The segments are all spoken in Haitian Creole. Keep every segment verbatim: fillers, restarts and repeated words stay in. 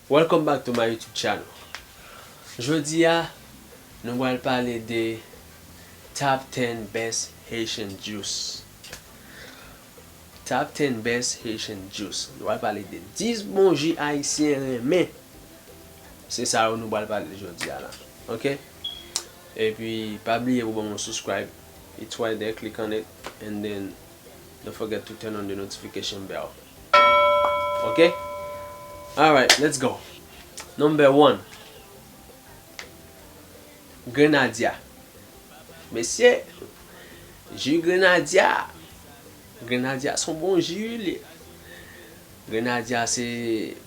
Welcome back to my YouTube channel. Jodi a, nou pral pale de top ten best Haitian juice. Top ten best Haitian juice. Nou pral pale de dis bon ji ayisyen renmen. Se sa yo nou pral pale jodi a la. Ok? Epi, pa bliye pou ban mwen subscribe. It's right there, click on it, and then don't forget to turn on the notification bell. Ok? Alright, let's go. Number one. Grenadya. Mesye, ji grenadya. Grenadya se yon bon ji, wi, li. Grenadya se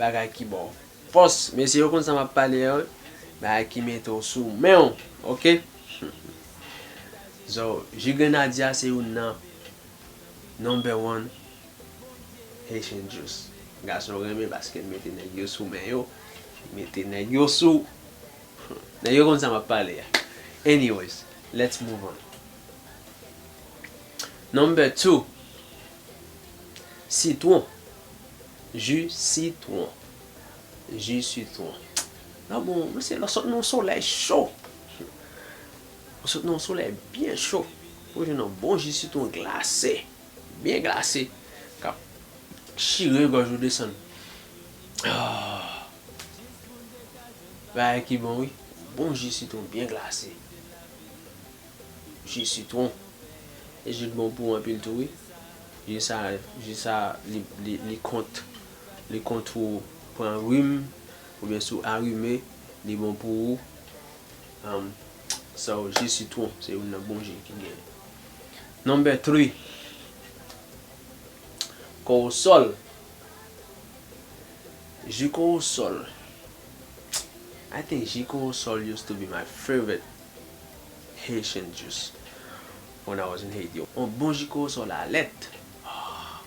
bagay ki ba w fòs. Mesye, yo konn sa m ap pale a, wi. Bagay ki mete w sou men w, ok? So, ji grenadya se youn nan number one Haitian juice. Gason renmen paske l mete nèg yo sou men yo. Mete nèg yo sou. Nèg yo konn sa m ap pale a. Anyways, let's move on. Number two. Sitwon. Ji sitwon. Ji sitwon. Nan bon, mesye, lè w sot nan yon solèy cho. Ou sot nan yon solèy byen cho. Ou jwenn yon bon ji sitwon glase. Byen glase. K ap chire gòj ou desann. Ah. Bagay ki bon, wi. Bon ji sitwon byen glase. Ji sitwon. E ji l bon pou ou anpil tou, wi. Ji sa, ji sa, li, li, li kont, li kont ou pran rim, oubyen si w arime, li bon pou ou. Um, so, ji sitwon, se youn nan bon ji ki genyen. Number three. Kowosòl. Ji kowosòl. I think ji kowosòl used to be my favorite Haitian juice when I was in Haiti. On bon ji kowosòl a lèt. Ah,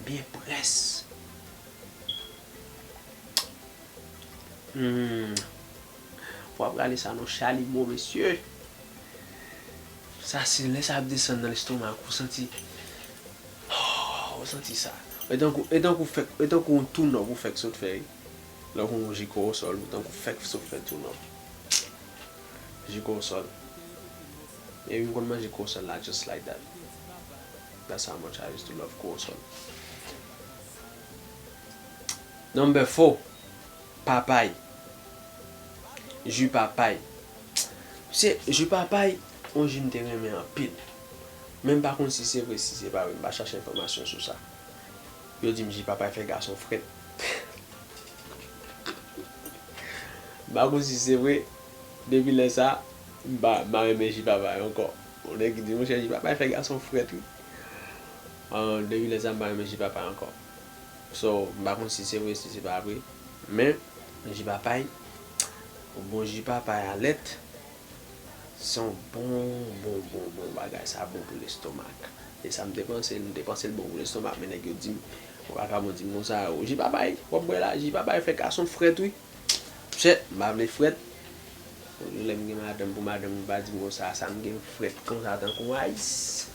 byen près. Hmm. Fò w ap rale sa nan chalimo, mesye. Sa, se lè sa ap desann nan lestomak ou, santi, oh, ou santi sa. E tankou, e tankou fèk, e tankou yon tou nòv ou fèk sot fè, wi. Lè w pran yon ji kowosòl, ou tankou fèk sot fè tou nòv. Ji kowosòl. E m konn manje kowosòl la just like that. That's how much I used to love kowosòl. Number four. Papay. Ji papay. Se ji papay, yon ji m te renmen anpil. Men m pa konn si se vre, si se pa vre. M pa chache enfòmasyon sou sa. Yo di m ji papay fè gason frèt. M pa konn si se vre. Depi lè sa, m pa, m pa renmen ji papay ankò. Yon nèg ki di, monchè, ji papay fè gason frèt, wi. Ah, depi lè sa, m pa renmen ji papay ankò. So, m pa konn si se vre, si se pa vre. Men, ji papay, yon bon ji papay a lèt, se yon bon, bon, bon, bon bagay. Sa bon pou lestomak. E sa m te panse, m te panse l bon pou lestomak, men nèg yo di m, ou pa ka bon di m konsa, o, ji papay, w ap bwè la, ji papay fè gason frèt, wi. Monchè, m pa vle frèt. Lè m gen madanm, pou madanm mwen pa di m konsa, sa m gen frèt konsa tankou ice.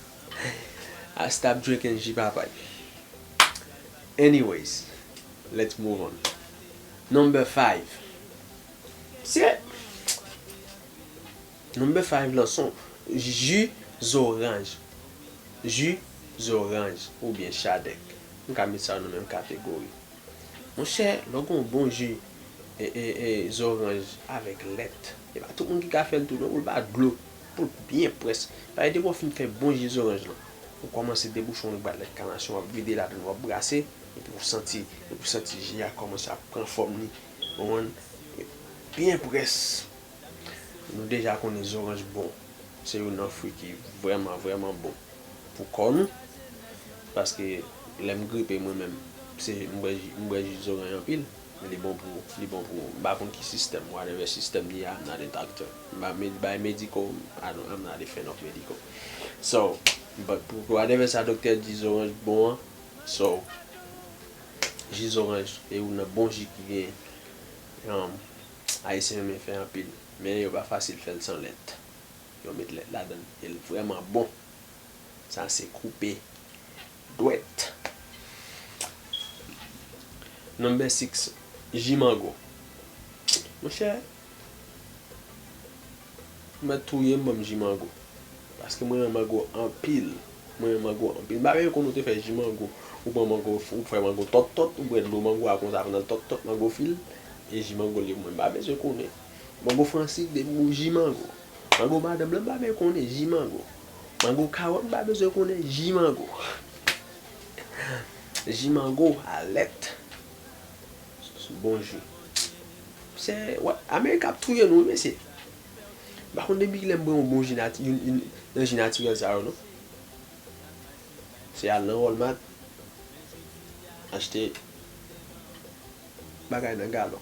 I stop drinking ji papay. Anyways, let's move on. Number five. Se number five lan se yon ji zoranj. Ji zoranj oubyen chadèk. M ka met sa yo nan menm kategori. Monchè, lè w gen yon bon ji e, e, e, zoranj avèk lèt, e pa tout moun ki ka fè l tou non, pou l pa dlo, pou l byen près. Paske depi w fin fè bon ji zoranj lan, ou kòmanse debouche yon lòt bwat lèt kanasyon, w ap vide ladann, w ap brase, epi w santi, epi w santi ji a kòmanse ap pran fòm li, ou konprann? Byen près. Nou deja konnen zoranj bon. Se youn nan fwi ki vrèman, vrèman bon pou kò nou. Paske lè m gripe mwen menm, se, m bwè ji, m bwè ji zoranj anpil. Li bon pou, li bon pou, m pa konn ki sistèm, whatever sistèm li ye, I'm not a doctor. M pa med-, bay medical, I don't, I'm not a fan of medical. So, but pou whatever sa doktè di zoranj bon an, so, ji zoranj, e youn nan bon ji ki gen, um, Ayisyen renmen fè anpil. Men yo pa fasil fè l san lèt. Yo met lèt ladann. E l vrèman bon. Sa se koupe dwèt. Number six. Ji mango. Monchè, ou mèt touye m, ban m ji mango. Paske mwen renmen mango anpil. Mwen renmen mango anpil. M pa menm konn ou te fè ji mango. Ou pran mango, ou fè mango tòt tòt, ou bwè dlo mango a konsa, pandan l tòt tòt, mango fil, e ji mango li ye pou mwen. M pa bezwen konnen. Mango fransi, depi ou ji mango. Mango madanm lan, m pa menm konnen, ji mango. Mango kawòt, m pa bezwen konnen, ji mango. Ji mango, alèt. Bon ji. Se, wè, Amerik ap touye nou, wi, mesye. M pa konn depi kilè m bwè yon bon ji nati-, yon, yon, yon ji natirèl sa yo, non. Se al nan Walmart, achte bagay nan galon.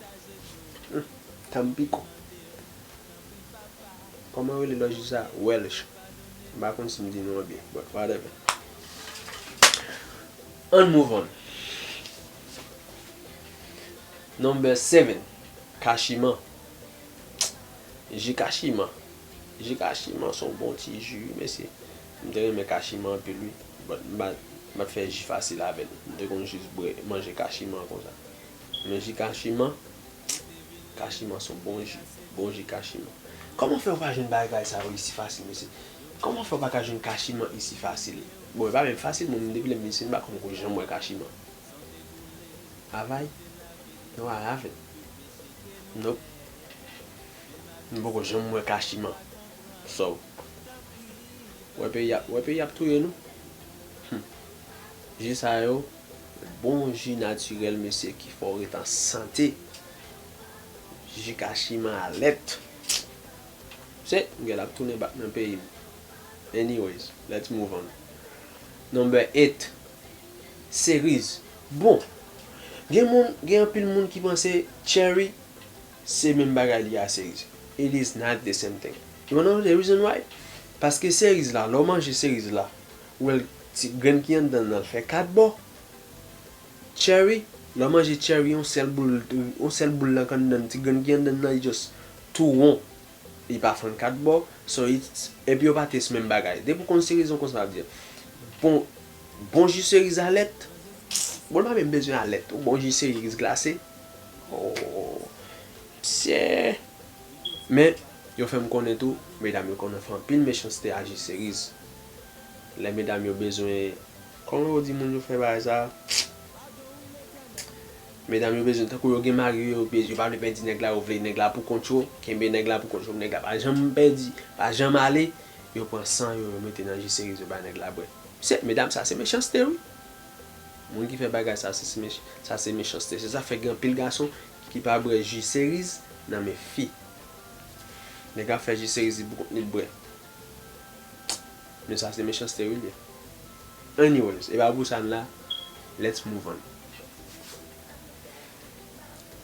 Hmm, Tampico. Kòman yo rele lòt ji sa? Welch. M pa konn si m di non an byen, but whatever. Ann move on. Number seven. Kachiman. Ji kachiman. Ji kachiman se yon bon ti ji, wi, mesye. M te renmen kachiman anpil, wi. But m pa, m pa t fè ji fasil avè l. M te konn jis bwè, manje kachiman konsa. Men ji kachiman, kachiman se yon bon ji. Bon ji kachiman. Kòman fè w pa jwenn bagay sa yo isi fasil, mesye? Kòman fè w pa ka jwenn kachiman isi fasil? Bon, e pa menm fasil, mwen menm depi lè m vin isit, m pa konn janm wè kachiman. Avay? No, I haven't. Nope. M poko janm wè kachiman. So, wè peyi ap, wè peyi ap touye nou. Hmm. Ji sa yo, bon ji natirèl, mesye, ki fè w ret an sante. Ji kachiman alèt. Se, m gen l ap tounen back nan peyi m. Anyways, let's move on. Number eight. Seriz. Bon, gen moun, gen anpil moun ki panse cherry se menm bagay li a seriz. It is not the same thing. You wanna know the reason why? Paske seriz la, lè w manje seriz la, ou wè l ti grenn ki anndan nan, l fè kat bò. Cherry, lè w manje cherry, yon sèl boul, yon sèl boul nan k anndan, ti grenn ki anndan nan, li just tou won. Li pa fann kat bò, so it's, epi yo pa tès menm bagay. Depi w konn seriz, w konn sa m ap di. Bon, bon ji seriz alèt. Bon, l pa menm bezwen alèt. Bon ji seriz glase. Oh, psye. Men, yo fè m konnen tou, medam yo konn fè anpil mechanste a ji seriz. Lè medam yo bezwen Kòman yo di moun yo fè bagay sa? Medam yo bezwen, tankou yo gen mari yo, yo bezwen, yo pa vle pèdi nèg la, yo vle nèg la pou kont yo, kenbe nèg la pou kont yo, nèg la pa janm pèdi, pa janm ale, yo pran san yo, yo mete nan ji seriz, yo bay nèg la bwè. Se, medam, sa se mechanste, wi. Moun ki fè bagay sa, se, se mech-, sa se mechanste. Se sa fè gen anpil gason ki pa bwè ji seriz nan men fi. Nèg ap fè ji seriz li pou kont li bwè. Men sa se mechanste wi l ye. Anyways, e pa pou sa n la. Let's move on.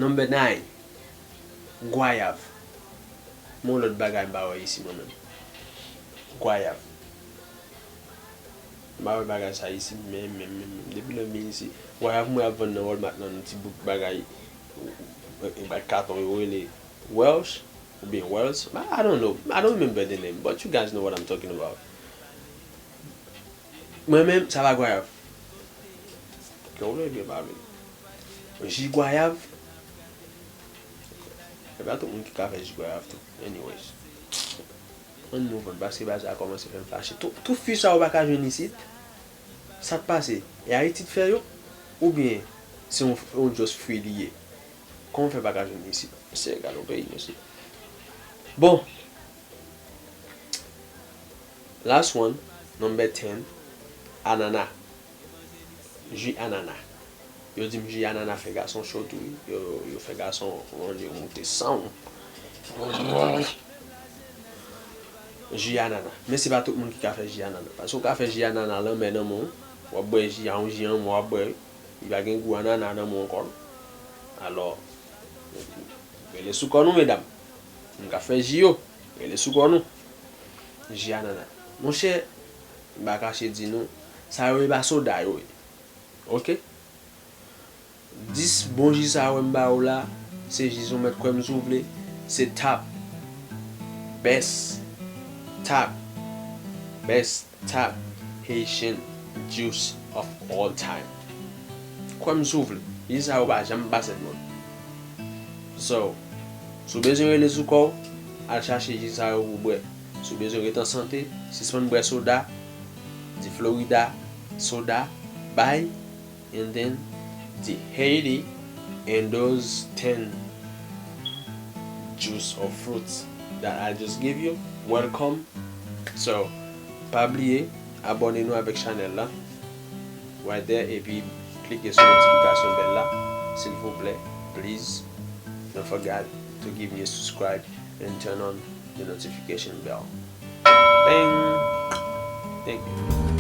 Number nine. Gwayav. Men yon lòt bagay m pa wè isi mwen menm. Gwayav. M pa wè bagay sa isi menm, menm, menm, menm. Depi lè m vin isi, gwayav m wè ap vann nan Walmart nan yon ti bout bagay, e, e, e, katon yo rele Welch. Oubyen Wells. I, I don't know. I don't remember the name, but you guys know what I'm talking about. Mwen menm, sa pa gwayav. Ke w vle byen pa vle. Ji gwayav. E pa tout moun ki ka fè ji gwayav tou. Anyways. Ann move on, paske bagay sa kòmanse fè m fache. Tout, tout fwi sa yo pa ka jwenn isit. Sa k pase? E Ayiti k fè yo? Oubyen se yon, yon just fwi li ye? Kòman w fè pa ka jwenn isit? Mesye, gade yon peyi, mesye. Bon. Last one, number ten, anana. Ji anana. Yo di m ji anana fè gason cho tou, wi. Yo, yo fè gason, yo moute san w. Ji anana. Men se pa tout moun ki ka fè ji anana. Paske w ka fè ji anana lanmè nan men w, w ap bwè ji a, yon ji an men w ap bwè, li pa gen gou anana nan men w ankò. Alò, rele sou kò nou, medam. Moun k ap fè ji yo, rele sou kò nou. Ji anana. Monchè, m pa kache di nou, sa yo e pa soda yo ye. Oke? Dis bon ji sa yo m ba ou la, se ji yo mèt kwè m si w vle, se top, best, top, best, top Haitian juice of all time. Kwè m si w vle, ji sa yo pa janm pase dlo. So, si w bezwen rele sou kò w, al chache ji sa yo pou w bwè. Si w bezwen ret an sante, sispann bwè soda, di Florida, soda, bay, and then di Haiti, and those ten juice or fruits that I just gave you, welcome. So, pa bliye, abòne nou avèk chanèl la. Right there, epi klike sou notification bell la, silvouplè, please. Don't forget to give me a subscribe and turn on the notification bell. Bang! Thank you.